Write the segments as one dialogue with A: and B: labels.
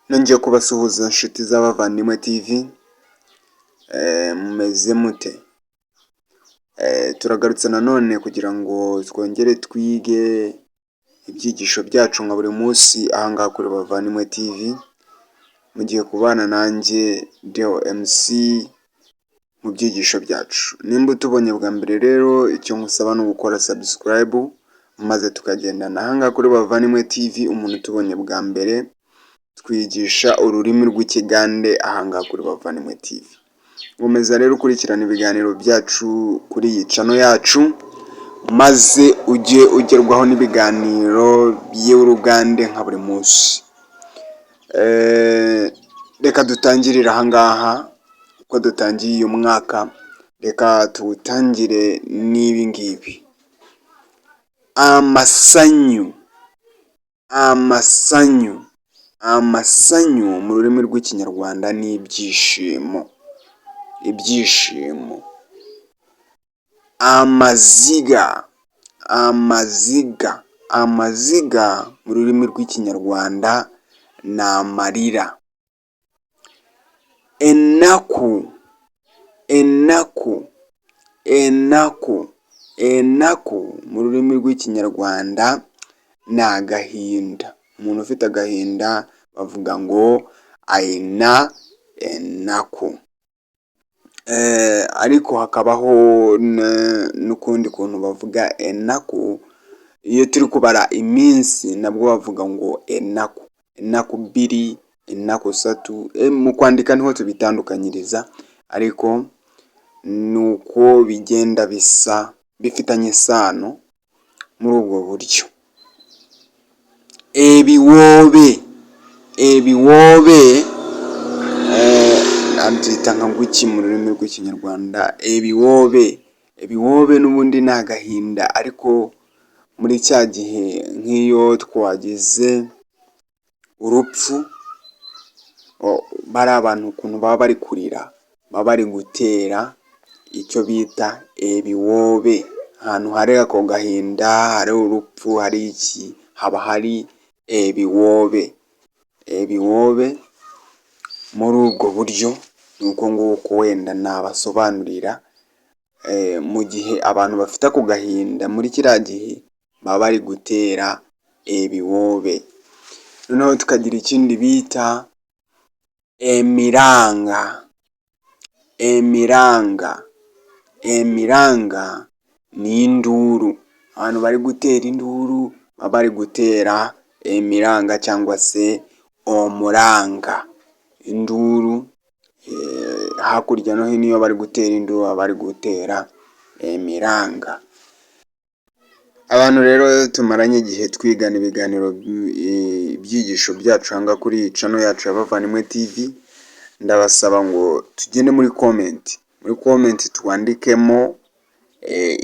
A: Nongeye kubasuhuza, nshuti z'Abavandimwe TV, mumeze mute? Turagarutse nanone kugira ngo twongere twige ibyigisho byacu nka buri munsi ahangaha kuri Bavandimwe TV. Mugiye kubana nanjye Deo MC mu byigisho byacu. Nimba utubonye bwa mbere rero, icyo nkusaba ni ugukora subscribe maze tukagendana ahangaha kuri Bavandimwe TV. Umuntu utubonye bwa mbere, twigisha ururimi rw'Ikigande ahangaha kuri Bavandimwe TV. Nkomeza rero ukurikirana ibiganiro byacu kuri iyi channel yacu, maze ujye ugerwaho n'ibiganiro by'Urugande nka buri munsi. Reka dutangirire ahangaha. Uko dutangiye uyu mwaka, reka tuwutangire n'ibi ngibi: amasanyu. Amasanyu, amasanyu mu rurimi rw'Ikinyarwanda ni ibyishimo, ibyishimo. Amaziga, amaziga, amaziga mu rurimi rw'Ikinyarwanda ni amarira. Enaku, enaku, enaku, enaku mu rurimi rw'Ikinyarwanda ni agahinda. Umuntu ufite agahinda bavuga ngo "Aina enaku." Ariko hakabaho n'ukundi kuntu bavuga enaku. Iyo turi kubara iminsi, nabwo bavuga ngo enaku, enaku bbiri, enaku satu. Mu kwandika niho tubitandukanyiriza, ariko ni uko bigenda bisa, bifitanye isano muri ubwo buryo. Ebiwoobe, ebiwoobe nabyita nka nguki mu rurimi rw'Ikinyarwanda? Ebiwoobe, ebiwoobe n'ubundi ni agahinda, ariko muri cya gihe nk'iyo twagize urupfu, bariya abantu ukuntu baba bari kurira, baba bari gutera icyo bita ebiwoobe. Ahantu hari ako gahinda, hari urupfu, hari iki, haba hari ebiwoobe. Ebiwoobe muri ubwo buryo ni uko nguko wenda nabasobanurira. Mu gihe abantu bafite ako gahinda, muri kiriya gihe baba bari gutera ebiwoobe. Noneho tukagira ikindi bita emiranga. Emiranga, emiranga ni induru. Abantu bari gutera induru baba bari gutera emiranga cyangwa se omuranga, induru. Hakurya no hino iyo bari gutera induru, baba bari gutera emiranga. Abantu rero tumaranye igihe twigana ibiganiro, ibyigisho byacu aha ngaha kuri iyi channel yacu ya Bavandimwe TV, ndabasaba ngo tugende muri comment. Muri comment twandikemo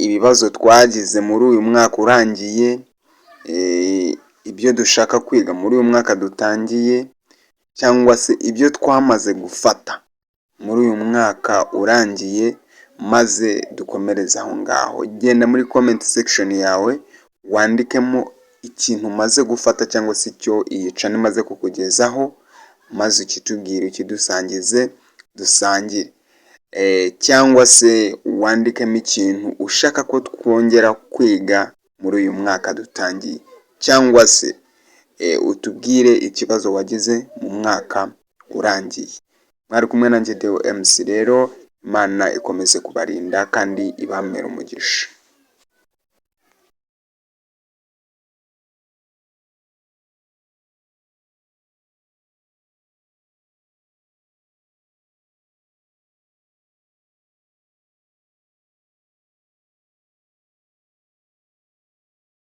A: ibibazo twagize muri uyu mwaka urangiye, ibyo dushaka kwiga muri uyu mwaka dutangiye, cyangwa se ibyo twamaze gufata muri uyu mwaka urangiye, maze dukomereze aho ngaho. Genda muri comment section yawe wandikemo ikintu umaze gufata cyangwa se icyo iyi channel imaze kukugezaho, maze ukitubwire, ukidusangize, dusangire, cyangwa se wandikemo ikintu ushaka ko twongera kwiga muri uyu mwaka dutangiye, cyangwa se utubwire ikibazo wagize mu mwaka urangiye. Mwari kumwe nanjye Deo MC. Rero Imana ikomeze kubarinda kandi ibamere umugisha.